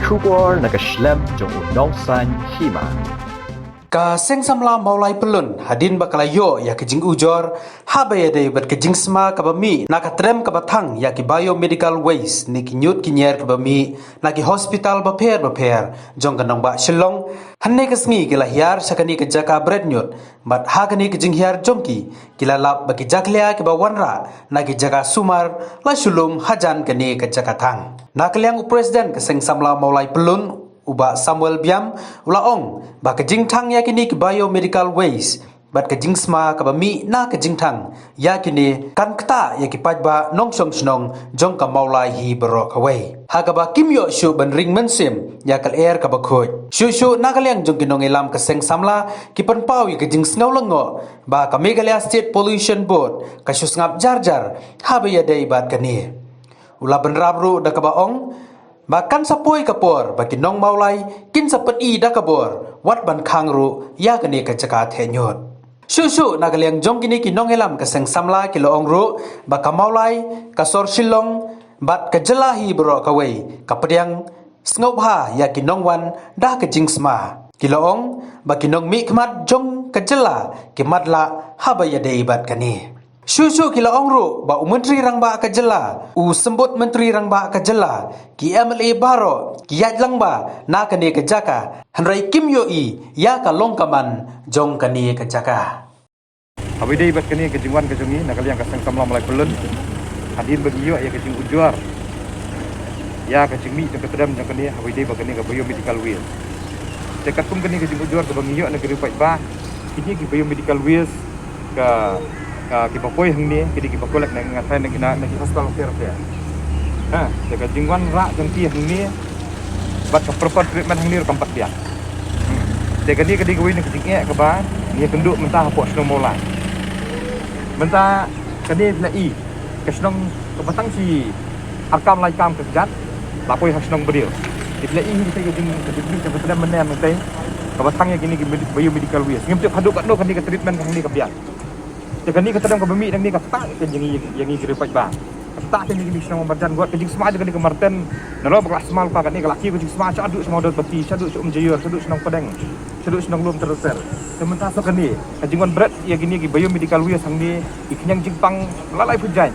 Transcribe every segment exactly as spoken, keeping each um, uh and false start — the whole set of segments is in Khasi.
Khubor na ka shlem jong u nongsan hima. Ka Seng Samla Mawlai Pyllun hadien ba ka la ïoh ïa ka jingujor haba ïadei bad ka jingsma kaba mih na ka trem kaba thang ïa ki biomedical waste ne ki ñiut ki ñier kaba mih na ki hospital bapher bapher jong ka nongbah Shillong. Hynne ka sngi ki la hiar sha kane ka jaka bret ñiut bad ha kane ka jinghiar jong ki, ki la lap ba ki jakhlia kiba wanrah na ki jaka sumar la shu lum hajan kane ka jaka thang. Na ka liang u President ka Seng Samla Mawlai Pyllun, u Bah Samuel Biam, u la ong ba ka jingthang ïa kine ki biomedical waste bad ka jingsma kaba mih na ka jingthang ïa kine kan ktah ïa ki paidbah nongshong shnong jong ka Mawlai hi baroh kawei, ha kaba kim ïoh shuh ban ring mynsiem ïa ka lyer kaba khuid. Shuh shuh na ka liang jong ki nongïalam ka Seng Samla ki pynpaw ïa ka jingsngew lyngngoh ba ka Meghalaya State Pollution Board ka shu sngap jar jar haba ïadei bad kane. U la bynrap ruh da kaba ong ba kan sa poi ka por ba ki nong Mawlai kin sa pyni da ka bor wat ban khang ruh ïa kane ka jaka theh ñiut. Shuh shuh na ka liang jong kine ki nongïalam ka Seng Samla ki la ong ruh ba ka Mawlai, ka sor Shillong bad ka jylla hi baroh kawei ka pdiang sngewbha ïa ki nongwan da ka jingsma. Ki la ong ba ki nongmihkhmat jong ka jylla ki matlah haba ïadei bad kane. Shuh shuh ki la ong ruh ba u Myntri Rangbah ka jylla, u Symbud Myntri Rangbah ka jylla, ki M L A baroh ki ïaid lang bha na kane ka jaka, hynrei kim ïohi ïa ka long ka man jong kane ka jaka. Haba ïadei bad kane ka jingwan ka jong ngi na ka liang ka Seng Samla Mawlai Pyllun, hadien ba ngi ïoh ïa ka jingujor ïa ka jingmih jong ka trem jong kane, haba ïadei bad kane ka biomedical waste. Te katkum kane ka jingujor kaba ngi ïoh na ka ri paidbah, kine ki biomedical waste ka, ka kiba poi hangne, kine kiba collect na, na, na, na ki hospital pher pher. Ha, te ka jingwanrah jong ki hangne bad ka proper treatment hangne ruh kam pat biang. Hmm. Te kane ka dei kawei na ka jingeh kaba ngi ïakynduh mynta hapoh shnong Mawlai. Mynta kane phi la i ka shnong kaba tang shi ar kam lai kam ka kjat la poi ha shnong briew. Te phi la i hi ka jing, ka jing, ka jing, ka jing, kaba tang ïa kine ki medi-, biomedical waste. Ngim tip haduh katno kane ka treatment ka hangne ka biang. Te kane ka trem kaba mih nangne ka ktah ïa ngi, ïa ngi ki ri paidbah. Ka ktah ïa ngi ki shnong marjan, wat ka jingsma jong kane ka Marten. Nalor ba ka la sma lypa kane, ka la kiew ka jingsma shaduh sha Mawdonbati, shaduh sha Umjaiur, shaduh sha Nongpdeng, shaduh sha Nonglum ter ter. Te mynta sa kane ka jingwan bret ïa kine ki biomedical waste hangne, ki khñiang jingpang la lai phew jaiñ.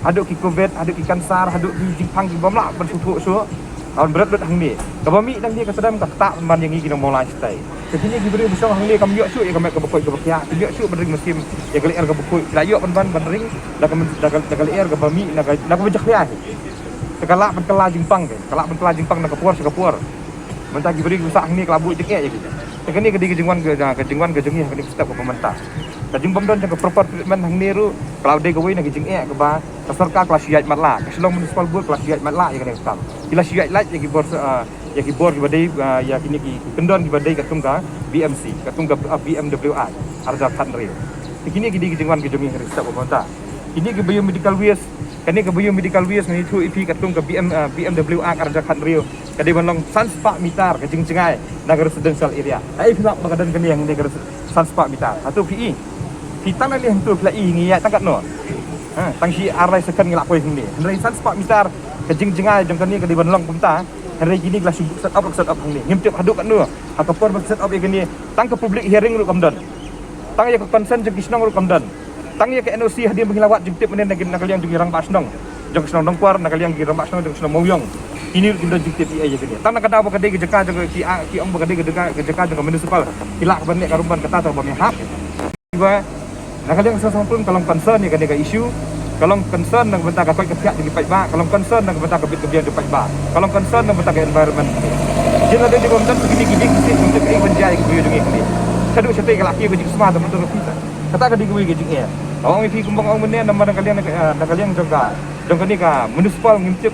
Haduh ki covid, haduh ki cancer, haduh ki jingpang ki bym lah ban sngewthuh shuh. Ka wan bret lut hangne. Kaba mih nangne ka trem ka ktah man ïa ngi ki nong Mawlai shatai. Te kine ki briew ba shong hangne kam ïoh shuh ïa ka met kaba koit kaba khiah, kim ïoh shuh ban ring mynsiem ïa ka lyer kaba khuid. Ki la ïoh ban ban ban ring da ka, da ka, da ka lyer kaba mih na ka, na kaba jakhlia hi. Te ka lah ban kylla jingpang, ka lah ban kylla jingpang na ka por sha ka por. Mynta ki briew ki ba sah hangne ka la buh jingeh ïa ki. Te kane ka dei ka jingwan ka, ka jingwan ka jong ngi ha kane ka step kaba mynta. Ka jingbym don jong ka proper treatment hangne ruh ka la dei kawei na ka jingeh kaba ka sorkar ka la shu ïaid matlah, ka Shillong Municipal Board ka la shu ïaid matlah ïa kane ka kam. Ki la shu ïaid lait ïa ki bor, ah, ïa ki bor kiba dei, ah, ïa kine ki kyndon kiba dei katkum ka B M C, katkum ka, ah, B M W Act ar hajar khathynriew. Te kine ki dei ki jingwan ki jong ngi ha kane ka step kaba mynta. Kine ki biomedical waste, kane ka biomedical waste ngan ïathuh ïa phi katkum ka B M, ah, B M W Act ar hajar khathynriew. Ka dei ban long san spah meter ka jingjngai na ka residential area. Ai phi lap ba ka don kane hangne ka res-, san spah meter. Hato phi i? Phi tang nangne hangto phi la i ngi ïaid tang katno? Ha, tang shi ar lai second ngi la poi hangne. Hynrei san spah meter ka jingjngai jong kane ka dei ban long kumta. Hynrei kine ki la shu set up, set up hangne. Ngim tip haduh katno ha ka por ba set up ïa kane. Tang ka public hearing ruh kam don. Tang ïa ka consent jong ki shnong ruh kam don. Tang ïa ka N O C hadien ba ngi la wad jingtip mynne na ka, na ka liang jong ki rangbah shnong, jong ka shnong Nongkwar, na ka liang ki rangbah shnong jong ka shnong Mawiong. Kine ruh kim don jingtip ïa, ïa kine. Tang na ka daw ba ka dei ka jaka jong ka, ki, ah, ki ong ba ka dei ka jaka, ka jaka jong ka municipal, ki lah ban leh ka rumbon kata tang ba me hap. Ba na ka liang Seng Samla Pyllun ka long concern ïa kane ka issue. Ka long concern na ka bynta ka koit ka khiah jong ki paidbah, ka long concern na ka bynta ka bit ka biang jong paidbah, ka long concern na ka bynta ka environment. Jin la dei dei bym don kine ki jingkit, bym don ka ïa ka jingkit. Shaduh shatai ka la kiew ka jingsma, tang mynta ka pisa. Kata ka dei kawei ka jingeh. Ong ïa phi kumba ong mynne namar na ka liang, na ka, na ka liang jong ka, jong kane ka municipal ngim tip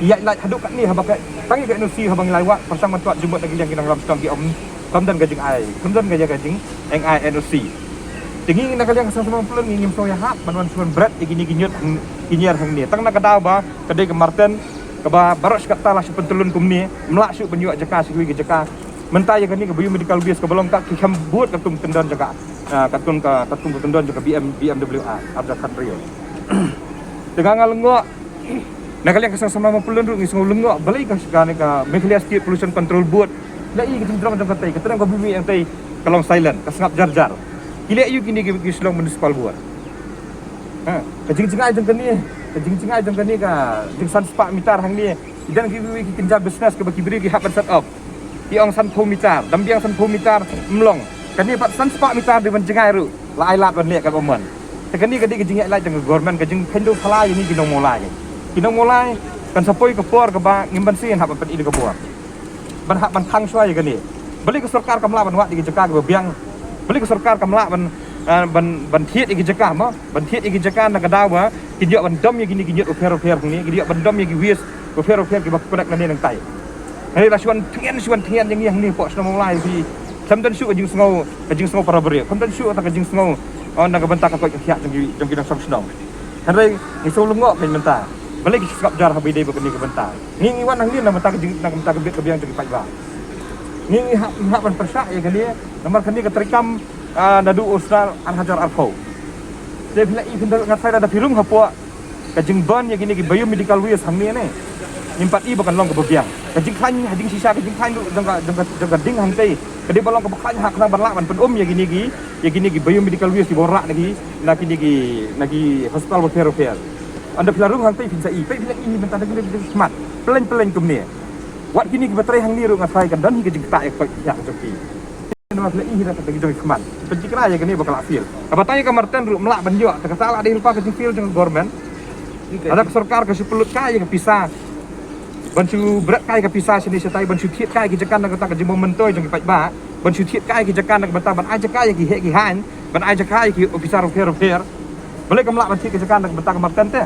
ïa lait haduh katne haba ka tang ïa ka N O C haba ngi la wad pyrshang ban twad jingmut na ka liang ki nongïalam shnong ki ong kam don ka jingai, kam don ka ïa ka jing, eng ai N O C. Te ngi na ka liang Seng Samla Pyllun ngi ngim sngew ïahap ban wan shu wan bret ïa kine ki ñiut hang, ki ñier hangne. Tang na ka daw ba ka dei ka Marten kaba baroh shi katta la shu pyntyllun kumne, ym lah shuh ban ïoh jaka sha kiwei ki jaka. Mynta ïa kane ka biomedical waste kaba long ka ki kham bud katkum ka kyndon jong ka, ah, katkum ka, katkum ka kyndon jong ka B M, B M W Act ar hajar khathynriew. Te nga nga lyngngoh Na ka liang ka seng samla Mawpyllun ruh ngi sngew lyngngoh balei ka, ka, ka Meghalaya State Pollution Control Board la ïoh ka jingjrong jong katei, ka trei ka bym ïoh katei, ka long silent, ka sngap jar jar. Ki leh ïa kine ki, ki Shillong Municipal Board. Ha, ka jingjngai jong kane, ka jingjngai jong kane ka jingsan spah meter hangne. Ki don kiwei ki kynja business kaba ki briew ki hap ban set up. Ki ong sanphew meter, dang biang sanphew meter, ym long. Kane pat san spah meter dei ban jngai ruh la ai lad ban leh katba mon. Te kane ka dei ka jingïaid lait jong ka government, ka jingkheiñ dewphylla ïa ngi ki nong Mawlai. Ki nong Mawlai, kan sa poi ka por kaba ngim banse ngin hap ban pyni da ka bor ban hap ban khang shuwa ïa kane. Balei ka sorkar kam lah ban wad ïa ki jaka kiba biang? Balei ka sorkar kam lah ban, ah, ban, ban thied ïa ki jaka mo? Ban thied ïa ki jaka na ka daw ba kin ïoh ban dom ïa kine ki ñiut bapher bapher hangne, kin ïoh ban dom ïa ki waste bapher bapher kiba connect nangne nangtai. Hynrei la shu wan thngan, shu wan thngan ïa ngi hangne hapoh shnong Mawlai phi. Khlem don shuh ka jingsngew, ka jingsngew para briew. Khlem don shuh ka jingsngew, oh, na ka bynta ka koit ka khiah jong ki, jong ki nongshong shnong. Hynrei ngi sngew lyngngoh kein mynta. Balei ki sngap jar haba ïadei bad kane ka bynta? Ngi, ngi wan hangne na ka bynta ka jing, na ka bynta ka bit ka biang jong ki paidbah. Ngi, ngi hap, hap ban pyrshah ïa kane, namar kane ka treikam, ah, naduh u snem ar hajar arphew. Te phi la i phin da, nga tharai lada phi rung hapoh ka jingburn ïa kine ki biomedical waste hangne ne, ngim pat i ba kan long kaba biang. Ka jingkhlaiñ, ha jingshisha ka jingkhlaiñ ruh jong ka, jong ka, jong ka ding hangtei ka dei ba long kaba khlaiñ ha khnang ban lah ban pyn-um ïa kine ki, ïa kine ki biomedical waste kiba wanrah na ki, na kine ki, na ki hospital bapher bapher. Ynda phi la rung hangtei phin sa i, peit phi la i hi mynta da kine ki jingkhmat. Pyllein pyllein kumne. Wat kine kiba trei hangne ruh nga tharai kan don hi ka jingktah ïa ka koit ka khiah ka jong ki. Namar phi la i hi da ka jong ki khmat. Pyntikna ïa kane ba ka la fail. Kaba tang ïa ka Marten ruh ym lah ban ïoh, te kata la dei lypa ka jingfail jong ka government. Lada ka sorkar ka shu pynlut kai ïa ka pisa, ban shu bret kai ka pisa shane shatai, ban shu thied kai ki jaka na ka bynta ka jingmyntoi jong ki paidbah, ban shu thied kai ki jaka na ka bynta ban ai jaka ïa ki heh ki haiñ, ban ai jaka ïa ki ophisar bapher bapher. Balei kam lah ban thied ki jaka na ka bynta ka Marten te?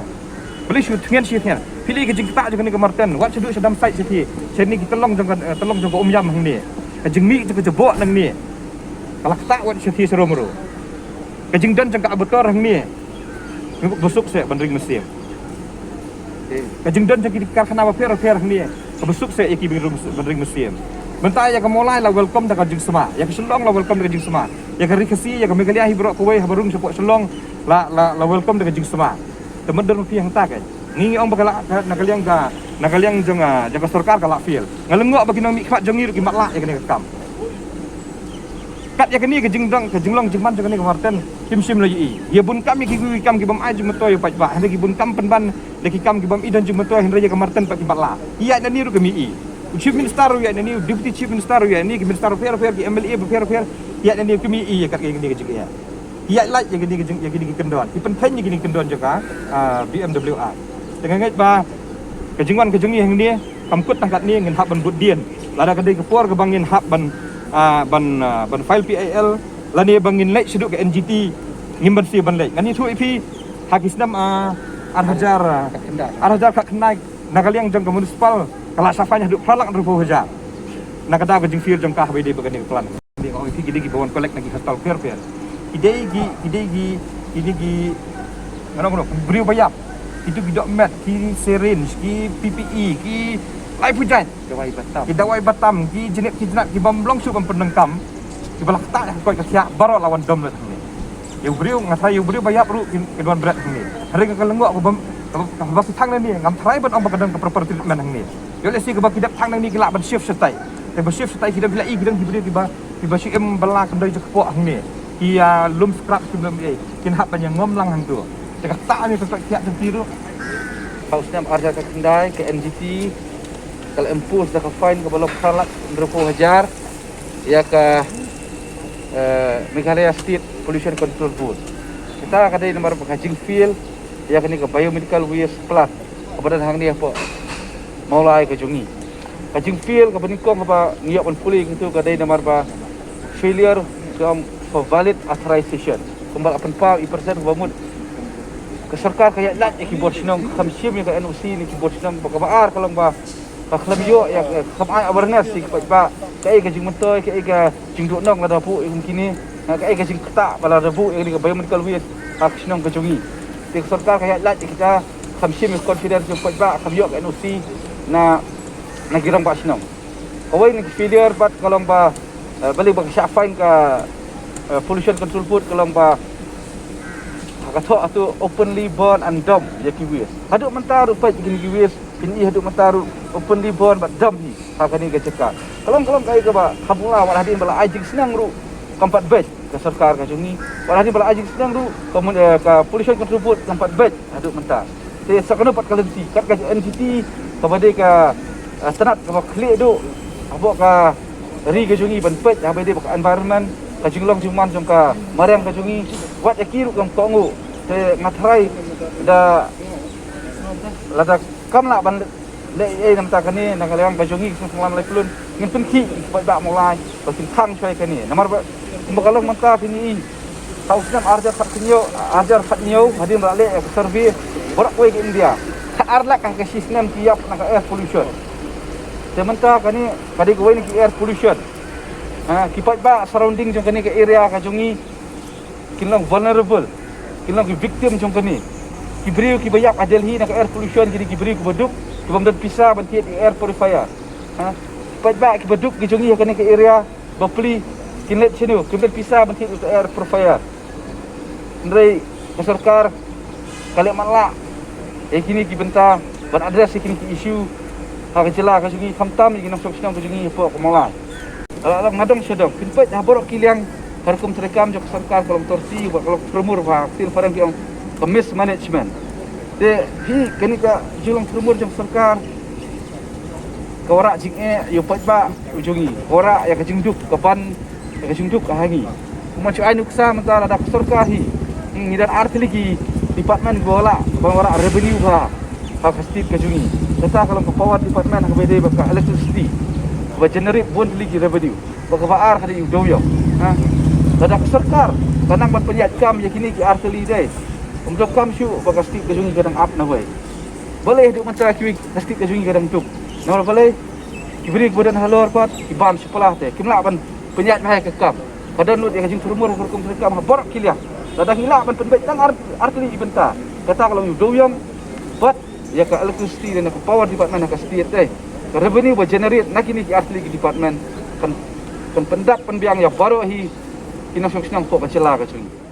Balei shu thngan, shu thngan? Phi la i ka jingktah jong kane ka Marten, wat shu duh sha dam sait shathie, shane ki tyllong jong ka, eh, tyllong jong ka Umïam hangne, ka jingmih jong ka jaboh nangne. Ka la ktah wat shathie sharum ruh. Ka jingdon jong ka Abator hangne, kaba suk seh ban ring mynsiem. Ka jingdon jong ki karkhana bapher bapher hangne, kaba suk seh ïa ki ban ring, ban ring mynsiem. Mynta ïa ka Mawlai la welcome da ka jingsma, ïa ka Shillong la welcome da ka jingsma, ïa ka Ri Khasi, ïa ka Meghalaya hi baroh kawei haba rung shapoh Shillong la, la, la welcome da ka jingsma. Te mynta ma phi hangta ka, ngi, ngi ong ba ka la, ka, na ka liang ka, na ka liang jong, ah, jong ka sorkar ka la fail. Nga lyngngoh ba ki nongmihkhmat jong ngi ruh ki matlah ïa kane ka kam. Kat ïa kane ka jingdon, ka jinglong jingman jong kane ka Marten kim shym la ïohi. Ïa bun kam ïa kiwei ki kam ki bym ai jingmyntoi ïa u paidbah, hynrei ki bun kam pynban da ki kam ki bym i don jingmyntoi, hynrei ïa ka Marten pat ki matlah. Ïa nangne ruh kim ïohi. U Chief Minister ruh ïa nangne, u Deputy Chief Minister ruh ïa nangne, ki minister bapher bapher, ki M L A bapher bapher, ïa nangne ruh kim ïohi ïa kat ïa kane ka jingeh. Ïa lait ïa kine ki jing, ïa kine ki kyndon, ki pynkheiñ ïa kine ki kyndon jong ka, ah, B M W Act. Te nga ngeit ba ka jingwan ka jong ngi hangne kam kut tang katne, ngin hap ban bud dien. Lada ka dei ka por kaba ngin hap ban, ah, ban, ah, ban file P I L lane ba ngin leit shaduh ka N G T, ngim banse ban leit. Ngan ïathuh ïa phi, ha ki snem, ah, ar hajar, ah, ar hajar khatkhyndai, na ka liang jong ka municipal ka la shah fine haduh phra lak hynriewphew hajar. Na ka daw ka jingfail jong ka haba ïadei bad kane ka plan. Dei nga ong ïa phi, ki dei kiba wan collect na ki hospital bapher bapher. Ki dei ki, ki dei ki, ki dei ki, nga ong ruh, ki briew ba ïap. Kito ki dohmet, ki syringe, ki P P E, ki laiphew jait. Dawai batam. Ki dawai batam, ki jnep ki jnat, ki bym long shuh ban pyndonkam. Kiba la ktah ïa ka koit ka khiah baroh la wan dom lut hangne. Ïa u briew, nga tharai ïa u briew ba ïap ruh kin, kin wan bret hangne. Hynrei nga ka lyngngoh ba bym, kaba, kaba ki thang nangne, ngam tharai ban ong ba ka don ka proper treatment hangne. Ïoh lehse kaba ki dep thang nangne ki lah ban shift shatai. Te ba shift shatai ki don, phi la i ki don ki briew kiba, kiba shu im bylla kyndoi jong ka poh hangne. Ki ïa lum scrap ki lum ei, kin hap ban ïa ngom lang hangto. Te kata ne ka koit khiah jong ki ruh. Ha u snem ar hajar khatkhyndai ka N G T ka la impose da ka fine kaba long phra lak hynriewphew hajar ïa ka, eh, Meghalaya State Pollution Control Board. Kata ka dei namar ba ka jingfail ïa kane ka biomedical waste plant kaba don hangne hapoh Mawlai ka jong ngi. Ka jingfail kaba nyngkong kaba ngi ïoh ban pule ïa kito ka dei namar ba failure to, for valid authorization. Kumba la pynpaw i President kaba mut ka sorkar ka ïaid lait ïa ki bor shnong, kam shim ïa ka N O C na ki bor shnong. Ba kaba ar ka long ba ka khlem ïoh ïa ka, kam ai awareness ïa ki paidbah kaei ka jingmyntoi, kaei ka jingduhnong lada buh ïa kine, kaei ka jingktah ba lada buh ïa kane ka biomedical waste ha ka shnong ka jong ngi. Te ka sorkar ka ïaid lait ïa kita, kam shim ïa ka confidence jong ki paidbah, kam ïoh ka N O C na, na ki rangbah shnong. Kawei na ki failure pat ka long ba, eh, balei ba ka shah fine ka, eh, Pollution Control Board ka long ba ha Ka thoh hato openly burn and dump ïa ki waste. Haduh mynta ruh peit kine ki waste, phin ïohi haduh mynta ruh openly burn bad dump hi ha kane ka jaka. Ka long, ka long kaei kaba ha Mawlai wat hadien ba la ai jingsneng ruh kam pat beit ka sorkar ka jong ngi. Wat hadien ba la ai jingsneng ruh ka mun-, eh, ka Pollution Control Board kam pat beit haduh mynta. Te sa kano pat ka lynti, kat ka N G T kaba dei ka, eh, tnat kaba khlieh duh hapoh ka ri ka jong ngi ban peit haba dei bad ka environment, ka jinglong jingman jong ka mariang ka jong ngi, wat ïa ki ruh kam kohnguh. Te nga tharai da lada kam lah ban leh ei ei na ka bynta kane na ka liang ka jong ngi ka seng senglam Laiphew Lun, ngin pynkhih ïa ki paidbah Mawlai ba kin khang shuwa ïa kane. Namar ba kumba ka long mynta phin ïohi, ha u snem ar hajar khathynñiew, ar hajar khathynñiew hadien ba la leh ïa ka survey baroh kawei ka India, khatar lak ha ka shi snem ki ïap na ka air pollution. Te mynta kane ka dei kawei na ki air pollution. Ha, ki paidbah surrounding jong kane ka area ka jong ngi kin long vulnerable, kin long ki victim jong kane. Ki briew kiba ïap ha Delhi na ka air pollution ki dei ki briew kiba duk, kibym don pisa ban thied ïa ka air purifier. Ha, paidbah kiba duk ki jong ngi ha kane ka area bapli kin leit shano, kim don pisa ban thied ïa ka air purifier. Hynrei ka sorkar ka leh matlah ïa kine ki bynta ban address ïa kine ki issue ha ka jylla ka jong ngi, khamtam ïa ki nongshong shnong ka jong ngi hapoh ka Mawlai. Ka la long nadong shadong, phin peit ha baroh ki liang ka rukom treikam jong ka sorkar ka long torti bad ka long thurmur, ba ka ktien phareng ki ong ka mismanagement. Te hi kane ka jinglong thurmur jong ka sorkar ka wanrah jingeh ïa u paidbah u jong ngi, ka wanrah ïa ka jingduk, ka ban ïa ka jingduk ha ngi. Kumba shu ai nuksa mynta lada ka sorkar hi, hmm, ngi don artylli ki department kiba lah ban wanrah revenue bha ha ka state ka jong ngi. Kata ka long ka power department kaba dei bad ka electricity, kaba generate bun tylli ki revenue. Bad kaba ar ka dei u dewïong. Ha? Lada ka sorkar ka nang ban pynïaid kam ïa kine ki artylli dei, ym donkam shuh ba ka state ka jong ngi ka dang ap nawei. Balei haduh mynta kiwei ka state ka jong ngi ka dang duk? Namar balei? Ki briew kiba don halor pat ki bam shipla te kim lah ban pynïaid bha ïa ka kam. Ka don lut ïa ka jingthurmur ha ka rukom treikam ha baroh ki liang. Lada ngi lah ban pynbeit tang ar, artylli ki bynta, kata ka long ïa u dewïong bad ïa ka electricity lane ka power department ha ka state te, ka revenue ba generate na kine ki artylli ki department kan, kan pyndap pynbiang ïa baroh hi ki nongshong shnong hapoh ka jylla ka jong ngi.